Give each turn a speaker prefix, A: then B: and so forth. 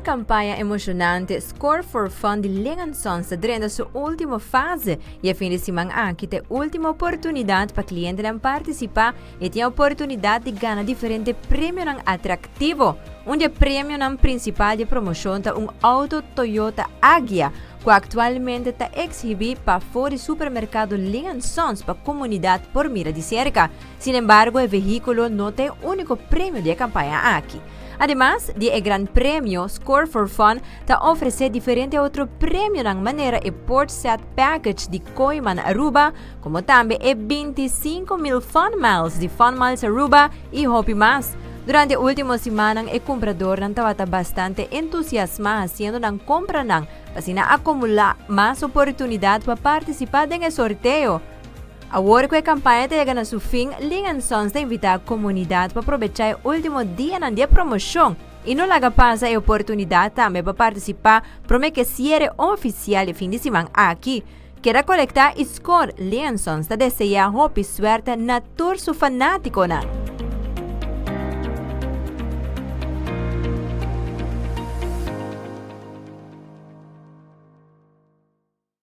A: Campaña emocionante Score for Fun di Ling Sons ta drenta su ultimo fase y e fin di siman aki ta e ultimo oportunidad pa clientenan participa y tin oportunidad di gana diferente premionan atractivo. Un di e premionan principal di e promocion ta un auto Toyota Agya cu actualmente ta exhibi pafo di supermercado Ling Sons pa comunidad por mira di cerca. Sin embargo, e vehiculo no ta e unico premio di e campaña aki. Ademas di e gran premio, Score for Fun ta ofrece diferente otro premionan manera e Port Set Package di Kooyman Aruba, como tambe e 25,000 Fun Miles di Fun Miles Aruba y hopi mas. Durante ultimo simannan e cumpradornan tabata bastante entusiasma haciendo nan compranan pa asina acumula mas oportunidad pa participa den e sorteo. Awor cu e campaña ta yega na su fin, Ling Sons ta invita comunidad pa aprovecha e ultimo dianan di e promocion y no laga pasa e oportunidad tambe pa participa prome cu e ciere oficial e fin di siman aki. Keda conecta y score. Ling Sons ta desea hopi suerte na tur su fanaticonan.